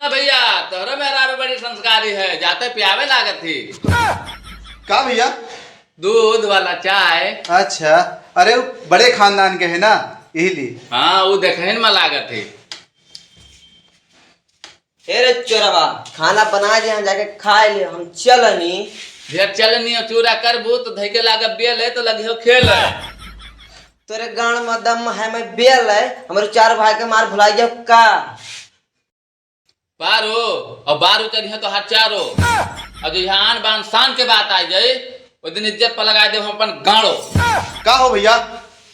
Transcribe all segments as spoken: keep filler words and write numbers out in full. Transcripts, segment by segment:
भैया, तोहरो मेहरारू बड़ी संस्कारी है, जाते पियावे लागत ही। का भैया? दूध वाला चाय। अच्छा, अरे वो बड़े खानदान के है ना, यही लिए। हाँ, वो देखहिन में लागत ही। ए रे चोरवा, खाना बना दे, हम जाके खाए ले, हम चलनी। भैया चलनी, और चूरा करबू तो धइके लागब बेल है तो लगियो खेल है। तोरे गांड में दम है, मैं बेल है, हमारे चार भाई के मार भुला जाओ का? पारो, और बारू चढ़िया तो हाथ चारो। और जो यहाँ आन बान शान के बात आ जाए, वो दिन इज्जत पर लगा दे हम अपन गाड़ो। का हो भैया,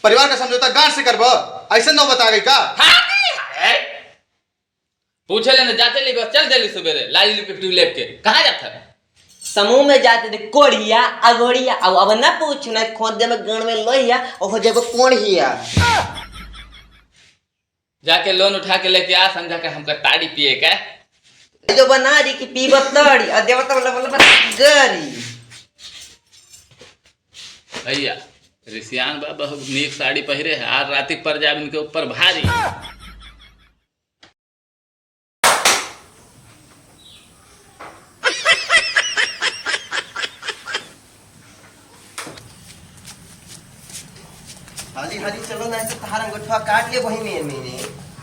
परिवार का समझौता गांड से करबो? ऐसे नौबत आ गई का? हाँ, नहीं है। पूछे लेने जाते ली बस, चल देली सुबेरे, लाई लिपस्टिक लेप के। कहाँ जात है? समूह में जाते थे कोढ़िया, अगोड़िया, अब, अब ना पूछ, ना खोद दे में गण में लोहिया, और हो जाएगो कोढ़िया। जाके लोन उठा के लेके आ, संझा के हमका ताड़ी पिए के। जो बना दी कि पीबत ताड़ी, और देवता वाला, वाला, वाला गरी। भैया, रिसियान बा बहुत नीक साड़ी पहिरे है, आज राती पर जाब इनके ऊपर भारी। हाली हाली चलो, नहीं तो तहार अंगूठा काट ले वही में, में, में।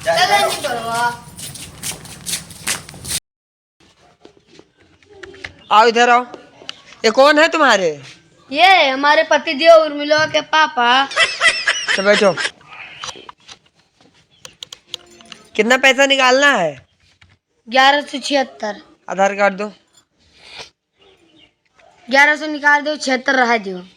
जा, चलो जा। नहीं बड़वा। आओ इधर आओ। ये कौन है तुम्हारे? ये हमारे पति देव उर्मिला के पापा। तो बैठो। कितना पैसा निकालना है? ग्यारह सौ छिहत्तर। आधार कार्ड दो। ग्यारह सौ निकाल दो, छिहत्तर रहा दो।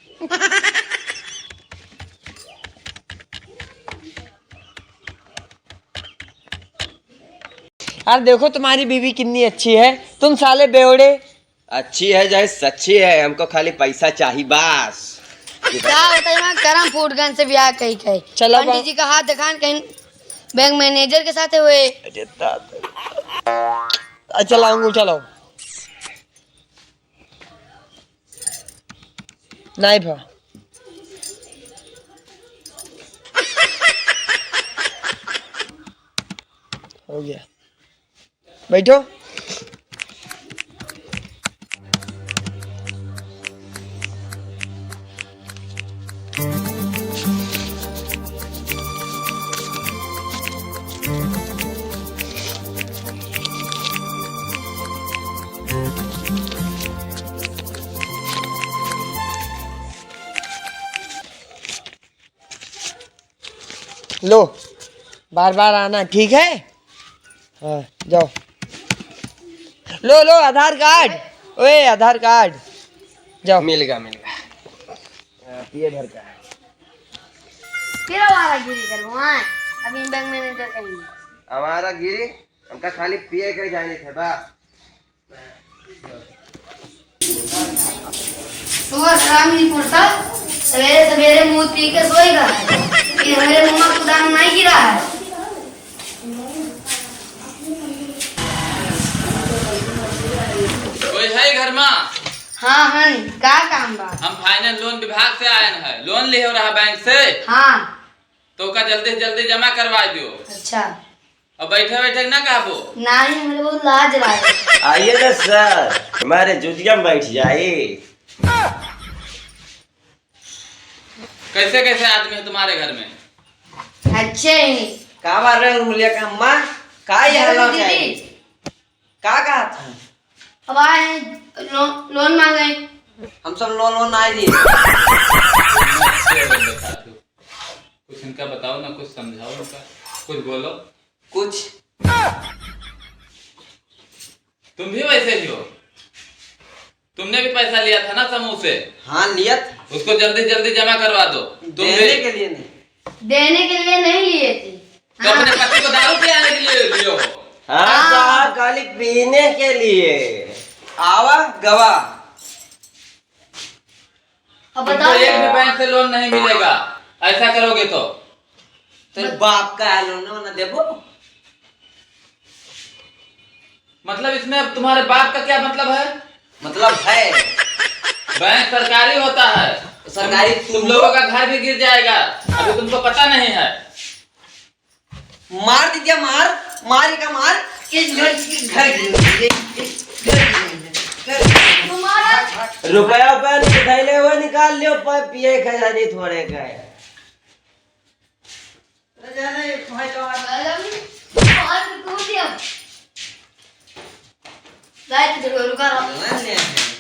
यार देखो तुम्हारी बीवी कितनी अच्छी है, तुम साले बेवड़े। अच्छी है चाहे सच्ची है, हमको खाली पैसा चाहिए बस। का बताई, वहाँ करम फूट गन से ब्याह कही कही। चलो पंडित बा- जी का हाथ दिखान कहीं बैंक मैनेजर के साथ हुए। अरे दादा। अच्छा लाओ, अंगूठा लाओ। नहीं भा। हो गया। बैठो। लो, बार बार आना, ठीक है? हाँ, जाओ। लो, लो, आधार कार्ड। ओए, आधार कार्ड। जाओ। मिल गया, मिल गया। हाँ, पिए भर का। फिर आवारागिरी करबो, हाँ? अभी बैंक मैनेजर कहीं। आवारागिरी? हमका खाली पिए के जाने थे, बस। सुबह शाम ही फुर्सत, सवेरे सवेरे मुंह पी के सोई रहा है। ये हमारे मुंह में कुदान नहीं गिरा है। कोई है घर में? हाँ, हन। का काम बा? हम फाइनेंस लोन विभाग से आयन है। लोन लिहे रहा बैंक से? हाँ। तो का जल्दी से जल्दी जमा करवा दियो। अच्छा। अब बैठे बैठे ना कहबो। नहीं, हमरे बहुत लाज लागे। आइए ना सर, हमारे जुतिया में बैठ जाए। कैसे कैसे आदमी है तुम्हारे घर में? अच्छे ही। का बात रहे उर्मिला का अम्मा? का ये अरे हल्ला दीदी। है? का कहा था? अब आए हैं, लो-, लोन मांगे। हम सब लोन वोन नहीं दिए। अच्छे हो गए साथी। कुछ इनका बताओ ना, कुछ समझाओ इनका, कुछ बोलो। कुछ। तुम भी वैसे ही हो, तुमने भी पैसा लिया था ना समूह से। हाँ, लिया था। उसको जल्दी जल्दी जमा करवा दो। तुम देने भी। के लिए नहीं। देने के लिए नहीं लिए थे। तो अपने पति को दारू पिलाने के लिए लियो हो। हाँ, हाँ। साहब, खाली पीने के लिए। आवा गवा। अब तुमको बताओ। एक भी बैंक से लोन नहीं मिलेगा, ऐसा करोगे तो। तेरे बत- बाप का है लोन ना देबो? मतलब, इसमें अब तुम्हारे बाप का क्या मतलब है? मतलब है। बैंक सरकारी होता है। सरकारी तुम, तुम तुम लोगों का घर भी गिर जाएगा, अभी तुमको पता नहीं है। मार दीजिए, मार, मार का मार। के घर, घर, घर, घर, घर। रुपया, रुपया निकाल ले, पर पिए का जानी थोड़े का है। अरे जाने, भाई तो आज आज हम, आज तो तू दिया। लाइट जरूर रुका रहा।